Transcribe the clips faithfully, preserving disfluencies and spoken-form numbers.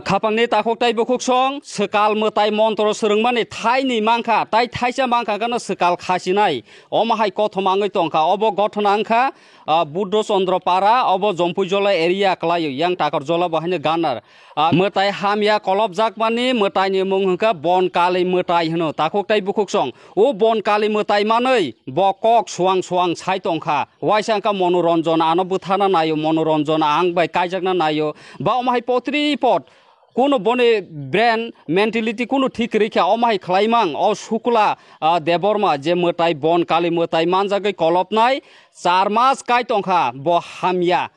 Khapangni takhuk tai bukhuk song swkal mwtai montro swrwngmani thaini mankha, tai thaisa mankha gano swkal khasinai. Omo hai kothoma wngwi tongkha. Obo gothona wngkha, ah, Buddho Chandra Para, obo Jompuijola area kwlaio, yang Takarjola bo haino ganar. Ah, mwtai hamya kolopjakmani mwtaini mung hwnkha Bon Kali mwtai hwno, takhuk tai bukhuk song. O Bon Kali mwtai manwi bo kok suang suang sai tongkha. Waisa wngkha Monoranjan, ano bwtharna naio, Monoranjan ang bai kaijakna naio. Ba omo hai potri pot, kuno boni brain mentality kuno thik kwrwi kha, omo hai khlaimang, o Sukla, ah, Debbarma je mwtai Bon Kali mwtai manjagwi kolopnai, char mas kai tongkha bo hamya.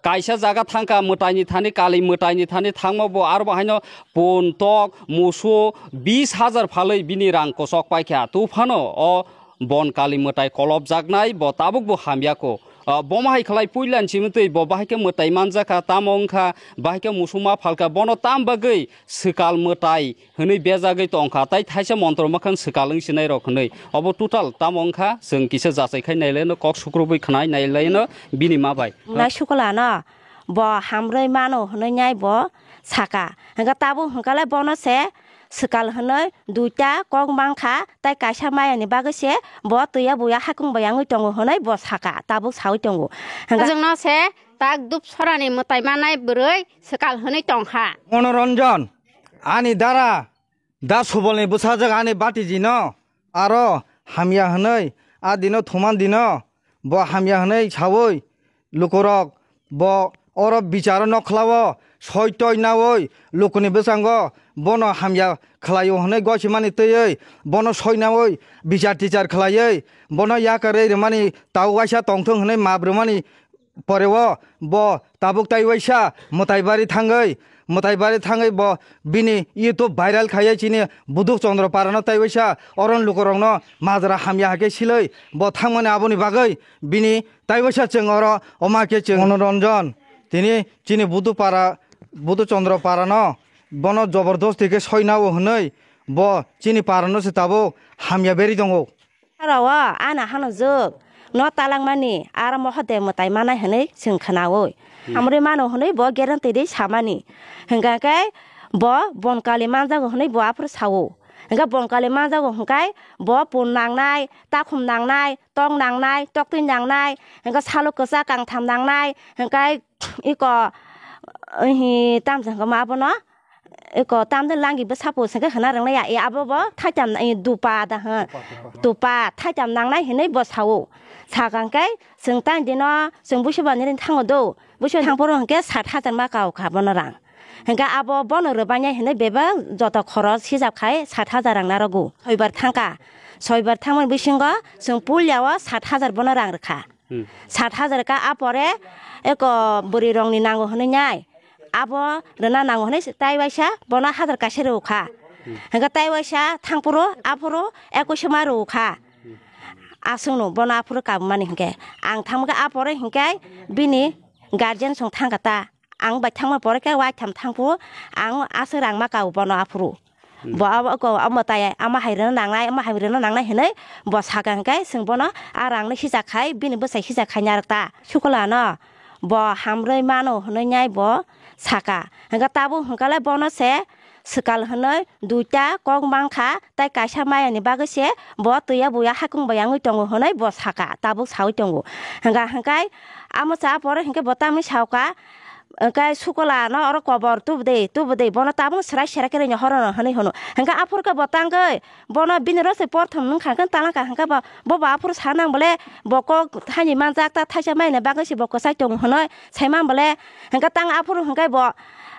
Kaisa jaga thangkha mwtaini thani, Kali mwtaini thani thangma bo aro bo haino pun, tok, musu bis hajar phalwi bini rang kosok paikha. Tuphano o Bon Kali mwtai kolopjaknai bo tabuk bo hamya ko. Ah, bomo hai khlai puilan simi twi bo bahai khe mwtai manjakha, tamo wngkha, bahai khe musu ma phalkha, bono tam bagwi swkal mwtai hwnwi bejagwi tongkha, tai thaisa montro mwkhang swkal wng sinai rok hwnwi. Obo total tamo wngkha, chwng kisa jachai khai nailaino, kok sukrubwi khnai nailaino bini ma bai. Nai Sukla no bo hamrwi mano hwnwi nai bo saka. Hwnkhe tabuk hwnkhe le bono se swkal hwnwi duita kok mankha, tai kaisa mayani bagwi se bo twiya buya hakung bai wngwi tongo hwnwi bo saka, tabuk sawi tongo. Hwnkhe ajwngno se tak dup sorani mwtai manai bwrwi swkal hwnwi tongkha. Monoranjan, ani dara Da Subolni bwsajwk ani batijino aro hamya hwnwi a dino thuman dino bo hamya hwnwi saui lukurok bo oro bicharo nokhlao soi toi naui lukuni bwskango bono hamya khlaio hwnwi gosimani twiwi bono soi naui bichar tichar khlaiwi bono yakarwi rwmani tau waisa tongthung hwnwi map rwmani Pore o bo tabuk tai waisa mwtai bari thangwi, mwtai bari thangwi bo bini YouTube viral khaiwi chini Buduk Chandra Parano tai waisa oron lukurokno majra hamya hakhe silwi bo thangmani aboni bagwi bini tai waisa chwng oro omo khe chwng Monoranjan tini chini Budu Para, Budu Chandra Parano bono jobordosti khe soinao hwnwi bo chini parano se tabuk hamya berwi tongo. Aro o, ano hano jwk, no talangmani, aro moho de mwtai manai hwnwi chwng khwnaui. Hmm. Hamrwi mano hwnwi bo guarantee rwi samani. Hwnkha khe bo Bon Kali manjago hwnwi bo aphuru sao. Hwnkha Bon Kali manjago hwnkhe bo pun nangnai, takhum nangnai, tok nangnai, toktwi nangnai, hwnkha salo kwchak kangtham nangnai, hwnkhe iko, hi, tamsa hwnkha ma abono? Eko tamde langi bwsa po sengke hwna rwngna ya, e abo bo thaitam, e, dupa da hwn. Dupa, dupa. Dupa, thaitam nangnai hinwi bo sao. Sakang khe chwng tang dino, chwng buisu bani ring thango do. Buisu thang phuru hwnkhe sat hajar ma kao kha bono rang. Hwnkhe abo bono rwbainai hinwi bebak joto khoros hisab khai sat hajar rang narogo. Soibar thangkha. Soibar thangmani bisingo chwng pulyao sat hajar bono rang rwkha. Hmm. Sat hajar ka a pore eko bwrwi rokni nango hwnwi nai. Abo rwna nango hwnwi tai waisa bono hajar kaisa rw kha. Hmm. Hwnkhe tai waisa thangphuru aphuru ekuisa ma rw kha. Hmm. Aswkno bono aphuru kabumani hwnkhe. Ang thangma khe a pore hwnkhe bini guardian song thangkha ta. Ang bai thangma pore khe waitham thangphuru ang aswk rang ma kao bono aphuru. Hmm. Bo abo, oko, amo tai, ama hai rwna nangnai, ama hai rwna nangnai hinwi bo saka hwnkhe chwng bono a rangno hisa khai, bini bwsai hisa khai narwk ta. Sukla no bo hamrwi mano hwnwi nai bo saka. Hwnkhe tabuk hwnkhe le bono se swkal hwnwi duita kok mankha, tai kaisa mayani bagwi se bo twiya buya hakung bai wngwi tongo hwnwi bo saka, tabuk saui tongo. Hwnkha hwnkhe amo cha pore hwnkhe bo tamni saoka, Hwnkhe Sukola no oro kobor tubudi, tubudi, bono tabuk swrai sera khe rwino horo no hwnwi hwno. Hwnkhe aphuru khe bo tangwi, bono bini ro se porthom nung kha khe talangkha, hwnkhe bo, bo, bo aphuru sa nang bole, bo kok thaini manjak ta thaisa maina bagwi se bo kwchai tongo hwnwi sai man bole. Hwnkhe tang aphuru hwnkhe bo,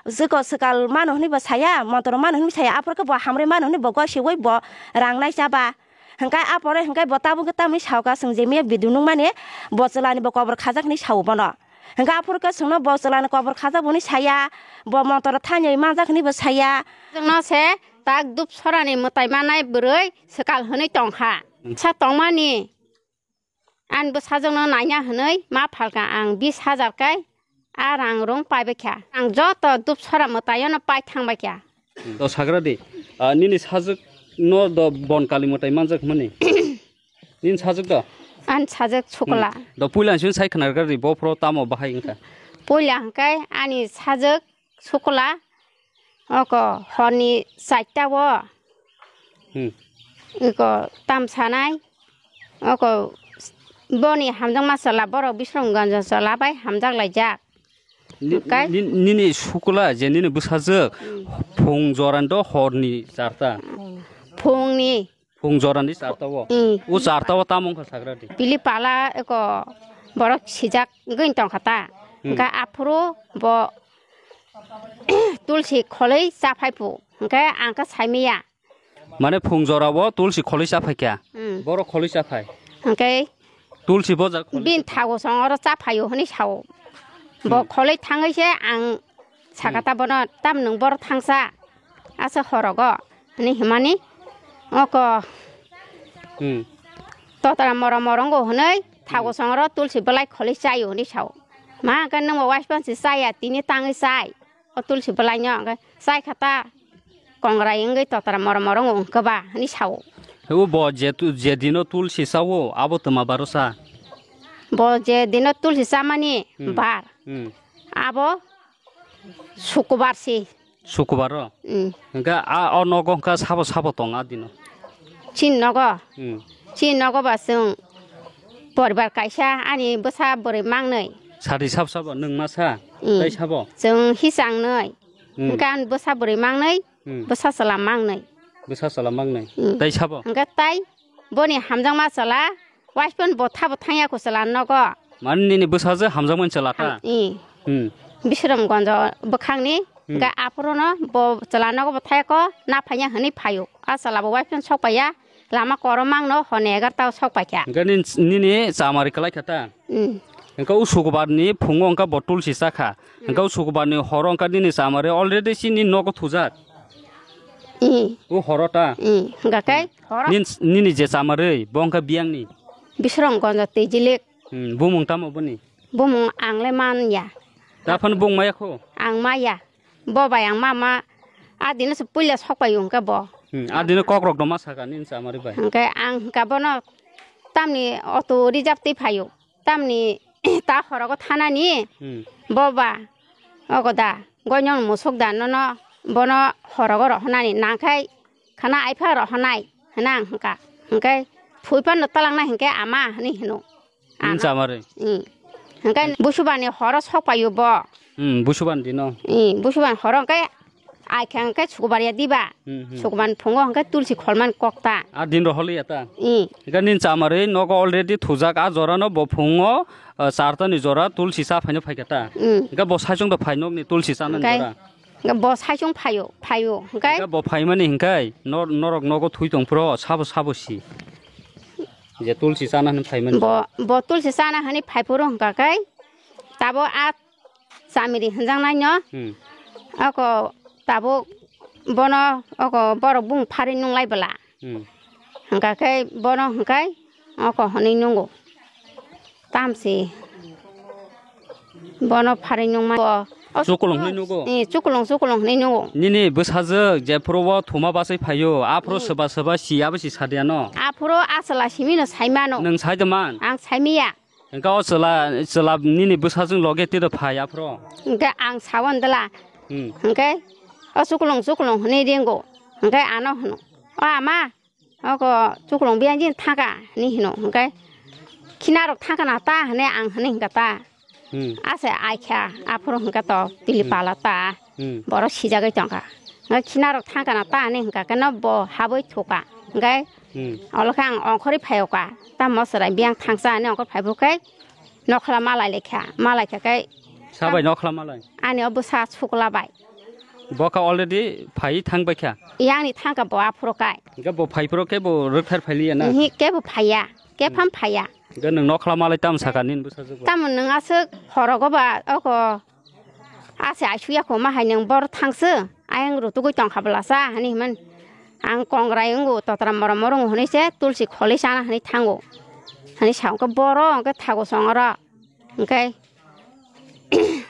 jwko swkal mano hwnwi bo saya, montro mano hwnwi saya, aphuru khe bo hamrwi mano hwnwi bo gosiwi bo rang nai cha ba. Hwnkhe a pore hwnkhe bo tabuk khe tamni saoka chwng je miya video nukmani bo chwlani bo kobor khajak hinwi sao bono. Hwnkhe aphuru khe chwngno bo chwlani kobor khajak bo hinwi saya, bo montoro thani manjak hinwi bo saya. Chwngno se tak dup sorani mwtai manai bwrwi swkal hwnwi tongkha. Sa tongmani ani bwsajwkno naiya hwnwi ma phalka ang bis hajar kai. A rang rung pai bai kha. Ang joto dup sora mwtaino pai thang bai kha. To sagra di, ah, nini sajwk no do bon kali mwtai manjak mani. Nini sajwk do? Ani sajwk Sukla. Hmm. Do puila sini sai khnar gari bo phro tamo bahai wngkha. Puila hwnkhe ani sajwk Sukla. Oko horni chaita o. Hmm. Iko tam sanai. Oko boni hamjakma chwla borok Bisramganj chwla bai hamjak laijak. Ni-, Okai? ni-, nini sukula je nini bwsajwk Hmm. phung jorani do horni charta. Phungni. Phung jorani charta o. Hmm. O charta o tamo wngkha sagra di. Pili pala eko borok sijak gwi tongkha ta. Hmm. Hwnkhe aphuru bo tulsi kholwi cha phai phu. Hwnkhe ang khe saimaya. Mane phung jora o tulsi kholwi cha phai kha. Hmm. Borok kholwi cha phai. Hwnkhe Tulsi bo jak kholwi bin cha phai. Thago song oro cha phaio hwnwi sao. Bo Hmm. kholwi thangwi se ang Hmm. sakata bono tam nwng bor thangsa asa horogo hwnwi himani oko Hmm. totra moro morongo hwnwi thago Hmm. song oro tulsi belai kholwi chaio hwnwi sao. Ma hwnkhe nwng bo waispan se chaya tini tangwi chai. O tulsi bwlaino hwnkhe chai kha ta kongrai wngwi totra moro moro wng khe ba hwnwi sao. O bo je tu-, je dino tulsi chao abo twma baro cha? Bo je dino tulsi chamani Hmm. bar. Hmm. Abo sukubar si. Sukubar ro? Hmm. Hwnkhe a o nogo hwnkha sabo sabo tong a dino? Chini nogo? Hmm. Chini nogo ba chwng poribar kaisa ani bwsa bwrwi mangnwi. Sadi sab sabo nwng masa? Hmm. Tai sabo? Chwng hisang nwi. Hmm. Hwnkhe ani bwsa bwrwi mangnwi, Hmm. bwsa chwla mangnwi. Bwsa chwla mangnwi. Hmm. Tai sabo? Hwnkhe tai boni hamjakma chwla, waispan bo thabo thangya kho chwla nogo. Mane nini bwsajwk hamjakmani chwla ta? Ham-, i. Hmm. Bisramganjo bwkhakni, Hmm. hwnkhe aphuru no bo chwla nogo bo thayakho, na phaiya hwnwi phaio. A chwla bo waispan sok paiya, lama korom mangno hone egarta o sok paikha. Hwnkhe nini, nini chamari kwlai kha ta? Hmm. Hwnkhe o sukubar ni phungo hwnkhe bo tulsi chakha. Hmm. Hwnkhe o sukubar ni horo hwnkhe nini chamari already chini nogo thujak. Hmm. O horo ta? Hmm. Hwnkhe kai horo. Nin-, nini je chamari bo hwnkhe biyang ni? Bisramganjo Tejilek. Hmm. Bumung tamo boni? Bumung ang le man ya. Taphano bung maya kho? Ang maya. Bo bai ang ma ma a dino se puila sok pai hwnkhe bo. Hmm, a dino kok rok no ma saka nini chamari bai. Hwnkhe ang hwnkha bono tamni auto reserve twi phaio. Tamni ta horogo thanani Hmm. bo ba ogo da goino musuk da nono bono horogo rohonani nangkhai khana aipha rohonai hwnwi ang hwnkha. Hwnkhe thwi phano twlangnai hwnkhe ama hwnwi hwno. Nini Ano. Chamari? Hmm. Hwnkhe busubani horo sok paio bo. Hmm, busubani dino. Hmm, busubani horo hwnkhe aikha hwnkhe sukubar ya diba. Hmm, hmm. Sukubar phungo hwnkhe tulsi kholmani kok ta. A din roholi ya ta? Hmm. Hwnkhe nini chamari nogo already thujak a jora no bo phungo, ah, charta ni jora tulsi cha phaino phaikha ta? Hmm. Hwnkhe bo saichung da phai nokni tulsi chanani Hwnkhe jora? Bo saichung phaio, phaio, hwnkhe? Hwnkhe bo phaimani hwnkhe nor-, norok nogo thwi tong phuru sabo sabo si. Je tulsi chana hwnwi phaimani. Bo, bo tulsi chana hwnwi phai phuru hwnkha khe tabo a chamiri hwnjaknaino Hmm. oko tabuk bono oko borok bung pharwi nunglai bwla. Hmm. Hwnkha khe bono hwnkhe oko hwnwi nungo. Tamsi bono pharwi nungma. O chukulung hwnwi nugo? Eh, chukulung, chukulung hwnwi nugo. Nini bwsajwk jephuru o thuma bachai phaio, aphuru Hmm. swba swba si abo si sadiano? Aphuru a chwla simino saimano. Nwng sai de man? Ang saimiya. Hwnkhe o chwla, chwla nini bwsajwk loge tiro phai aphuru? Hwnkhe ang sao ndwla. Hmm. Hwnkhe o chukulung, chukulung hwnwi ringo. Hwnkhe ano hwno, "O ama, oko chukulung biyang jin thangka," hwnwi hwno. Hwnkhe, "Khinarok thangka na ta?" hwnwi ang hwnwi hwnkha ta. Hmm. Ase aikha, aphuru hwnkha to pili Hmm. pala ta. Hmm. Borok sijagwi tongkha. Hwnkhe khinarok thangka na ta hwnwi hwnkha khe no bo habwi thuka. Hwnkhe Hmm. olo khe ang ongkhorwi phaioka. Tamo chwrai biyang thangsa hwnwi ongkhor phaibu khe nokhla malai lekha. Malai kha khe Sabai nokhla malai? Ani o bwsa sukla bai. Bo kha already phai thang bai kha? Yang ni thangka bo aphuru kai. Hwnkhe bo phai phuru khe bo rwkthar phai liya na? Ihi, kebo phaiya, kepham phaiya. Hwnkhe nwng nokhla malai tamo saka nini bwsajwk bo? Tamo nwng aswk horogo ba oko ase aisuya kho ma hai nwng bor thangsu ayang rutugwi tongkha bwlasa hwnwi himani. Ang kongrai wngo totra morom morom hwnwi se tulsi kholwi chana hwnwi thango. Hwnwi sa hwnkhe boro hwnkhe thago songoro. Hwnkhe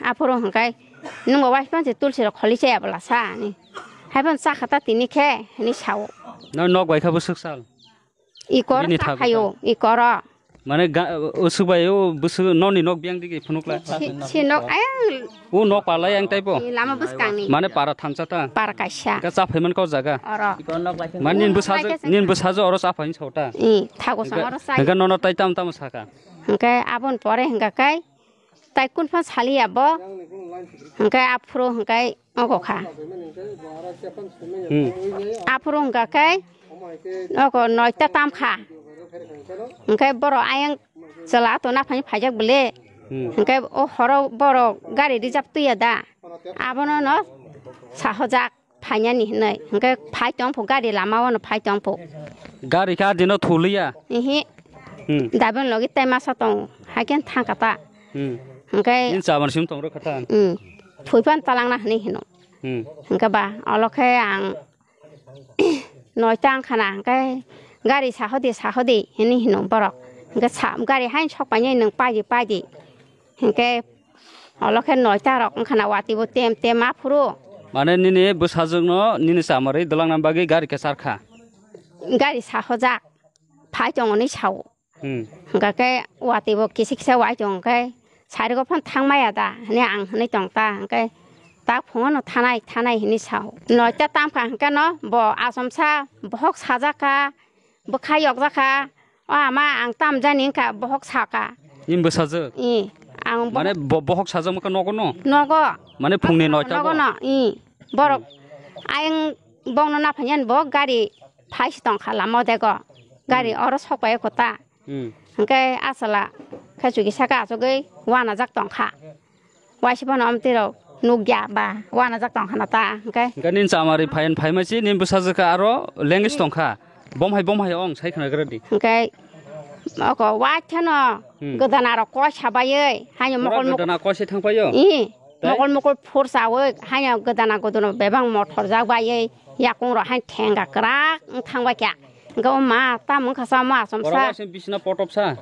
aphuru hwnkhe nwngbo waispan se tulsi rok kholi chaya bwla sa hwnwi. Haiphano chakha ta tini khe hwnwi sao. Nang nok bai kha bwswk sal? Ikor Bini thago chakhayo, ta? Ikoro. Mane ga-, usuk bai o bwswk nokni nok biyang digi phunukla. Si, si nok, ayang. O nok palai ang taibo. Lama bwskangni. Mane para thamsa ta. Para kaisa. Ka cha phaiman kok jaga. Oro. Mane nin bwsajwk, nin bwsajwk oro cha phaini sota. I, thago song oro chai. Hingke nono tai tam tam saka. Hingke abon pore hingka kai. Tai kun phan saliya bo. Hingke aphuru hingke Ogo kha. Hmm. Aphuru hwnkha khe ogo noita tam kha. Hwnkhe borok ayang chwla ato naphani phaijak bwle. Hmm. Hwnkhe o horo borok gari reserve twiya da. Abono no sahojak phainani hinwi. Hwnkhe phai tongphu gari lama o no phai tongphu. Gari kha dino thuliya? Ihi. Hmm. Daben logi tai masa tong. Haikhe thangkha ta. Hmm. Hwnkhe nini chamar sim tong rwkha ta? Hmm. Thwi phan talangna hinwi hino. Hmm. Hwnkhe ba, olo khe ang noita wngkha na, hwnkhe gari sahodi, sahodi hinwi hino borok. Hwnkhe sa-, gari haino sok painai nwng paidi, paidi. Hwnkhe olo khe noita rok wngkha na, watwi bo tem, tem aphuru. Mane nini bwsajwkno nini chamarwi dwlangna bagwi gari khe charkha? Gari sahojak, phai tongo hinwi sao. Hmm. Hwnkha khe watwi bo kisa kisa wai tong khe, sari go phano thang maya da hinwi ang hinwi tong ta, hwnkhe tak phungo no thanai, thanai hinwi sao. Noita tam kha hwnkhe no bo achomsa bohok sajak kha, bwkha yokjak kha, o ama ang tam jani wngkha bohok saka. Nini bwsajwk? I, ang bo- Mane bo-, bohok sajak ma khe nogo no? Nogo. Mane phungni noita nogo bo? No, i. Borok ayang bongno naphani bo gari phai si tong kha lama o dego. Gari oro sok pai kho ta. Hmm. Hwnkhe a chwla khe chuki saka achugwi uanajak tong kha. Waisa phano omtwi rok nukya ba uanajak tong kha na ta hwnkhe. Hwnkhe nini chamari phayan phaima si nini bwsajwk khe aro lengis tong kha. Bom hai bom hai ong sai khna gra di. Hwnkhe oko waithano Hmm. Gwdana rok koi sabaiwi haino mokol mokol. Gwdana koi se thang paio? Ih, mokol mokol phur chawi haino gwdana gwdana bebak mothor jak baiwi yakung rok haino thenga kwrak wng thang bai kha. Hwnkhe o ma, tamo wngkha sa, ma, achomsa. Oro waisa bisina potop sa?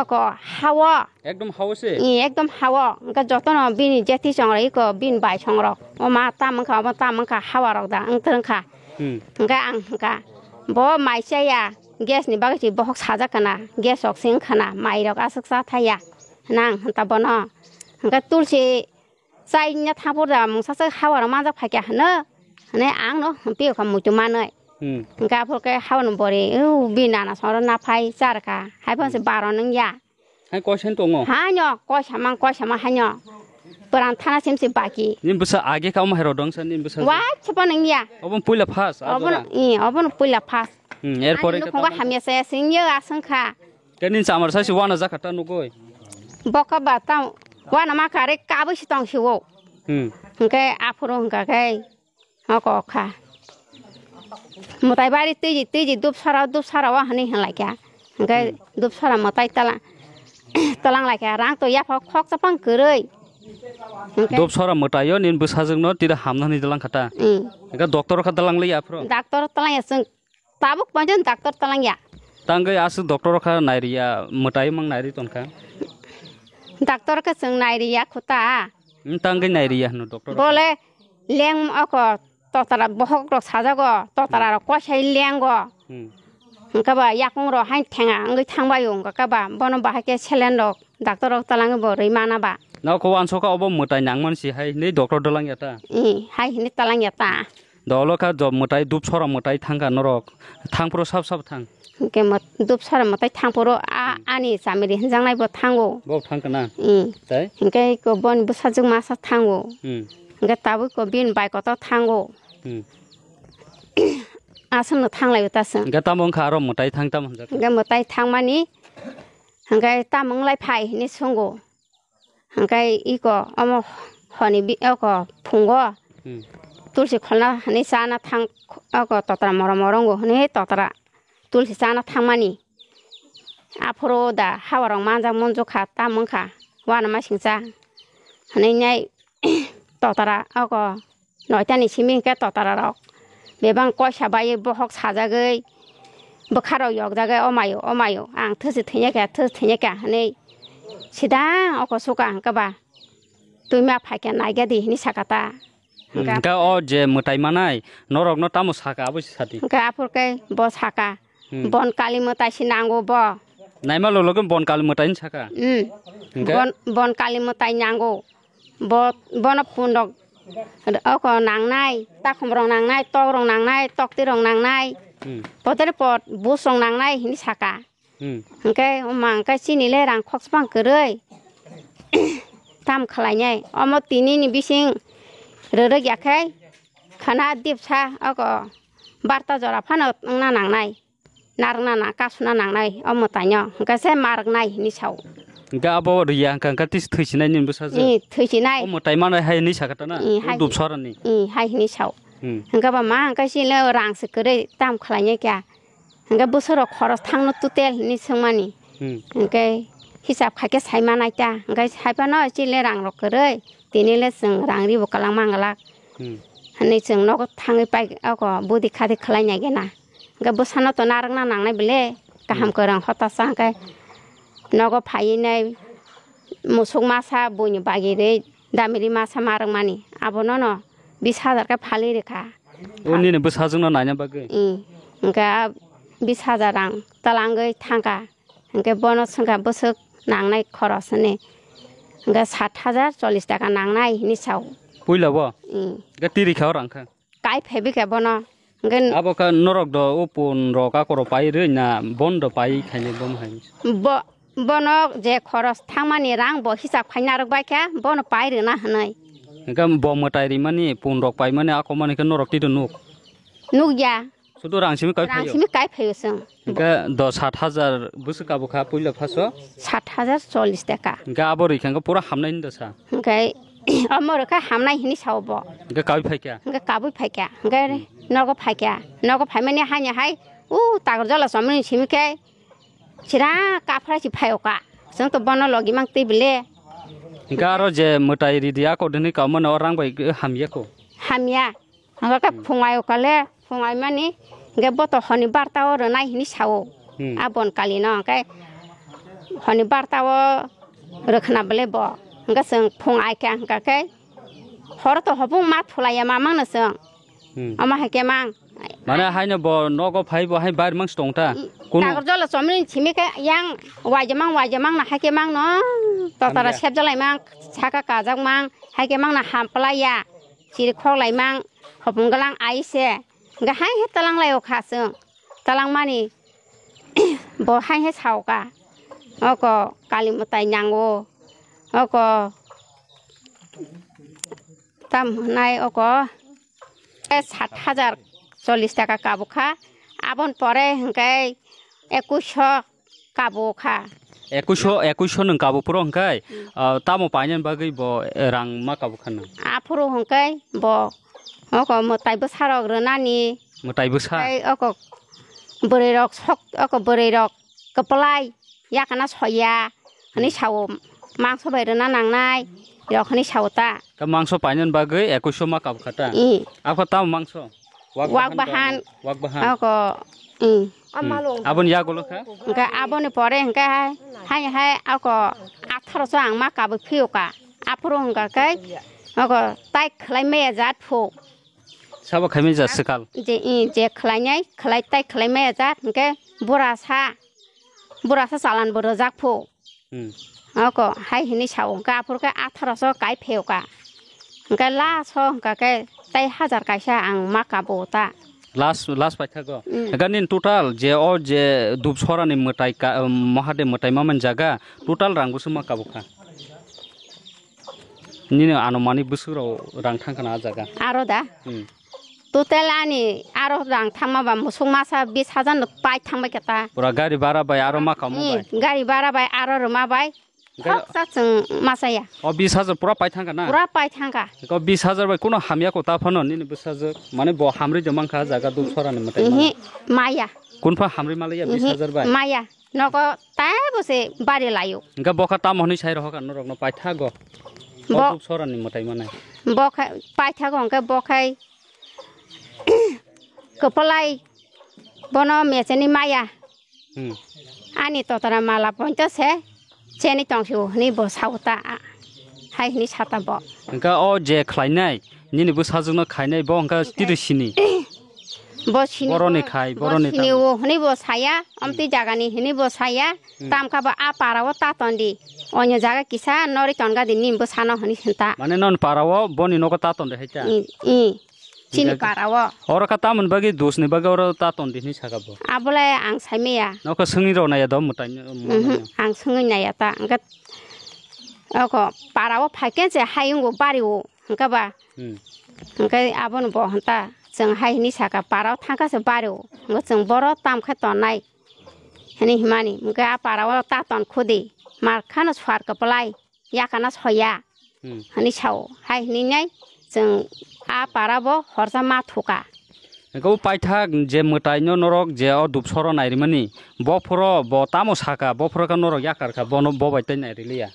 Oko, hao. Ekdom hao se? Ih, ekdom hao. Hwnkhe jotono bini jethi chongrok, eko bini bai chongrok. O ma, tamo wngkha, obo tamo wngkha, hawa rok da, wng twrwng kha. Hmm. Hwnkhe ang hwnkha, bo mai chaya, gas ni bagwi se bohok sajak kana, gas rok se wng khana, mai rok aswk cha thaya. Hwna ang hwnta bono. Hwnkhe tulsi, Chaina thangphuru da mungsa se hawa rok manjak phaikha hwno, hwnwi ang no hwnpio kha muitu manwi. Hmm. Hwnkhe aphuru khe hawa no bori, "Ew, bini nana songro na phai charkha, hai phano se Hmm. baro nung ya." Hai koisa tongo? Haino, koisa mang, koisa mang haino. Pwran thana sim se baki. Nini bwsa age kha omo hai rok dong sa nini bwsa? Wai se phano wng ya. Obo puila first, ah, obo no, jora? Ih, obo no puila first. Hmm, er pore Ani nukhungo khe tamo? Hamya se sing ya aswng kha. Khe nini chamar sai se uana jakha ta nugui? Boka ba ta uana ma kare kabui se tong si o. Hmm. Hwnkhe aphuru hwnkha khe oko kha. Mwtai bari tiji tiji dupsara dupsara o hinwi hwnlai kha. Hwnkhe Hmm. dupsara mwtai tala-, talang lai kha. Rang to yapha khok chapang kwrwi. Hwnkhe Dupsara mwtai o nini bwsajwk no tira hamna hinwi dalang kha ta? Hmm. Hwnkhe doctor kha dalang liya aphuru? Doctor talang ya chwng Tabuk poito doctor talang ya. Tangwi aswk doctor kha nairiya, mwtai mang nairi tongkha. Doctor khe chwng nairiya khuta. Hmm, tangwi nairiya hwno doctor kha. Bole leng oko totara bohok rok sajago, totara rok kosai lengo. Hmm. Hwnkhe ba yakung rok hain thenga wngwi thangbai o, hwnkhe ba bono bahai khe selen rok Doctor rok talangwi bo rwi mana ba? Nokho wansokha obo mwtai nangman si hai hinwi doctor dalang ya ta? Ih, hai hinwi talang ya ta. Dolo kha job mwtai, dupsora mwtai thangkha norok. Thangphuru sab sab thang. Hwnkhe mw-, dupsora mwtai thangphuru a, Hmm. ani chamiri hwnjaknai bo thango. Bo thangkha na? Ih. Tai? Hwnkhe ko boni bwsajwk masa thango. Hmm. Hwnkhe tabuk ko bini bai kotor thango. Hmm. Aswkno thanglai o ta chwng. Hwnkhe tamo wngkha aro mwtai thang tamo hwnjak? Hwnkhe mwtai thangmani Hwnkhe tamo wng lai phai hinwi swngo. Hwnkhe iko omo honi bi-, oko phungo Hmm. tulsi kholna hinwi chana thang, oko totra moro moro wngo hinwi totra tulsi chana thangmani. Aphuru da hawa rok manjak munjukha, tamo wngkha uanama singcha hinwi nai totra oko Noitani simi hwnkhe totararok bebak koisa bai bohok sajagwi bwkharok yokjagwi, "O mayo, o mayo, ang thwsi thwinai kha, thwsi thwinai kha," hwnwi sidang oko suka hwnkhe ba twima phaikha naigadi hwnwi saka ta. Hmm, hwnkhe hwnkhe o je mwtai manai norokno tamo saka abo se sadi. Hwnkhe aphuru khe bo saka, Hmm. "Bon kali mwtai se nango bo." Naima lolo khe bon kali mwtai hinwi sakha. Hmm. Hingkhe? Bon, bon kali mwtai nango. Bo, bono pundok oko nangnai, takhum rok nangnai, tok rok nangnai, tokti rok nangnai. Hmm. Potere pot bus rok nangnai hinwi saka. Hmm. Hingkhe oma hingkhe chini le rang khoksa bang kwrwi. Tam khlainai. Omo tini ni bising rwrwk ya khe khana dipsa oko barta jora phano wngna nangnai. Narwkna nang, kasuna nangnai o mwtaino, hingkhe se ma rwknai hinwi sao. Hingkhe abo riya hingkha, hingkha tisi thwisinai nini bwsajwk? Ih, thwisinai. O mwtai manai hai hinwi sakha ta na? Ih, hai. Dubsorani? Ih, hai hinwi sao. Hmm. Hingkhe ba ma hingkhe chini le rang se kwrwi tam khlainai kya. Hingkhe bwswk rok khoros thangno total hinwi swngmani. Hmm. Hingkhe hisab khaikhe sai manai ta. Hingkhe sai phano chini le rang rok kwrwi, tini le chwng rang ribo kwlangma wng glak. Hmm. Hinwi chwng nogo thangwi pai oko budi khadi khlainai gena. Hingke bwsano to narwkna nangnai bele, kaham Hmm. kwrwng hotasa hingke nogo phaiwi nai musuk masa buini bagwi rwi damiri masa ma rwngmani. Abono no bis hajar khe phalwi rwkha. O nini bwsajwkno naina bagwi? Ih, hingke a bis hajar rang twlangwi thangkha. Hingke bono swngkha bwswk nangnai khoros hwnwi. Hingke sat hajar chollish taka nangnai hinwi sao. Puila bo? Ih. Hingke tiri kha o rang kha? Kai phaibi khe bono. Hingke abo kha norok do o pun rok akoro pai rwi na bon do pai khainai bom hai? Bo, bono je khoros thangmani rang bo hisab khaina rwk bai khe bono pai rwna hwnwi. Hingke bo mwtai rimani pun rok paimani ako mani khe norok twi do nuk? Nuk ya. Sudu rang simi kai Rang phaio? Simi kai phaio chwng. Hingke do sat hajar bwswk kabo kha puila phaso? Sat hajar chollish taka. Hingke abo rikha hingke pura hamnai hinda sa? Hingke omo rwkha hamnai hinwi sao bo. Hingke kabui phaikha? Hingke kabui phaikha. Hingke Hmm. nogo phaikha. Nogo phaimani haini hai, u, tagar jala chomni simi khe sira kaphra si phaio ka. Chwng to bono logi mang twi bile. Hingke aro je mwtai ridi ako dini kaumano o rang bai hamya ko? Hamya. Hingke khe Hmm. phungai o kale, phungai mani, hingke bo to honi barta o rwnai hinwi sao. Hmm. A bon kali no, hingke honi barta o rwkhna bele bo. Hingke chwng phungai khe, hingka khe horo to hopung ma thulaiya ma mangno chwng. Hmm. Omo hai khe mang. Mane haino bo nogo phai bo hai bar mang stong ta. I, Kuno. Tagar jala chomni simi khe yang waija mang, waija mang na hai khe mang no. Totara Hamya. Sep jalai mang, saka kajak mang, hai khe mang na ham plai ya. Chiri khok lai mang, hopung galang ai se. Hingke hai he talang lai o kha chwng. Talang mani bo hai he sao ka. Oko kali mwtai nyango. Oko tam hwnai oko. E sat hajar chollish taka kabo kha. Aboni pore hingke ekush sho kabo kha. Ekush sho, ekush sho nwng kabo phuru hingke, Hmm. ah, tamo painani bagwi bo, eh, rang ma kabo kha nwng? Aphuru hingke bo oko mwtai bwsarok rwnani. Mwtai bwsa? Tei oko bwrwi rok sok, oko bwrwi rok kwplai yakana soya hwnwi sao, mangso bai rwna nangnai rok hwnwi sao ta. Ka mangso painani bagwi ekush sho ma kabo kha ta? I. Apha tamo mangso? Wak Wak bahan bahan. Wak bahan. Ako, mm. Hmm. Aboni yagulo kha? Hingke aboni pore hingke hai, hai, hai, ako atharo so ang ma kabui phiyuka. Aphuru hingka khe, ako tai khlai maya jat phu. Sabo khaimai jat swkal? Je, i, je khlainai, khlai tai khlai maya jat hingke burasa, burasa chalan bo rwjak phu. Hmm. Oko hai hinwi sao, hingke aphuru khe atharo so kai pheo ka. Hingke last o hingka khe tai hajar kaisa ang ma kabo ta. Last, last paithago. Hmm. Hingke nini total je o je Dubsorani mwtai ka, um, Mahadev mwtai ma man jaga, total rang bwswk ma kabo kha? Nini anumanik bwswk rok rang thang khana a jaga? Aro da? Hmm. Total ani aro rang thangma ba musuk masa bis hajar no pai thangbai khe ta. Pura gari bara bai aro ma kamo Hmm, bai? Gari bara bai aro rwma bai. Ga- Khoksa chwng masa ya. O bis hajar pura pai thangkha na? Pura pai thangkha. Ko bis hajar bai kuno hamya ko ta phano nini bwsajwk? Mane bo hamri de mankha jaga Dubsorani mwtai Ihi, mano. Maya. Kun pha hamri malaya Ihi, bis hajar bai? Maya. Nogo tai bo se bari layo. Hingke bo kha tamo hwnwi sai rohor kha norokno paithago? Bo- O Dubsorani mwtai manai. Bo kha paithago hingke bo khai kwpalai bono mecheni maya. Hmm. Ani totara mala pointo se cheni tongsi hwnwi bo sao ta, a, hai hwnwi sata bo. Hingke o je khlainai, nini bwsajwkno khainai bo hingke tiri sini. Bo sini boroni khai, bo boroni sini tamo. O hwnwi bo saya, hmm, amtwi jagani hwnwi bo saya, hmm, tamkha bo a para o ta tondi. Onyo jaga kisa nori tonga di nim bo sano hwnwi hinta. Mane non para o boni nogo ta tondi hai ta? I, i. Chini para o. Oro ka tamoni bagwi dusni bagwi oro ta tondi hwnwi saka bo. Abole ang saimaya. Nokho swngwi rw naiya do mwtai. Mhm, ang swngwi naiya ta. Hwnkhe oko para o phaikhe se hayungo bari o hwnkhe ba. Hmm. Hwnkhe abono bo hwnta chwng hai hwnwi saka para o thangkha se bari o. Hwnkhe chwng boro tam khe tonnai hwnwi himani. Hwnkhe a para o ta ton khudi. Mar khano swar kwplai. Yakana soya, hmm, hwnwi sao. Hai hwnwi nai chwng a para bo horsa ma thuka. Hwnkhe o paithak je mwtai no norok je o dupsoro nairimani, bophoro bo tamo saka, bophoro khe norok yakar kha, bono bo bai tei nairiliya.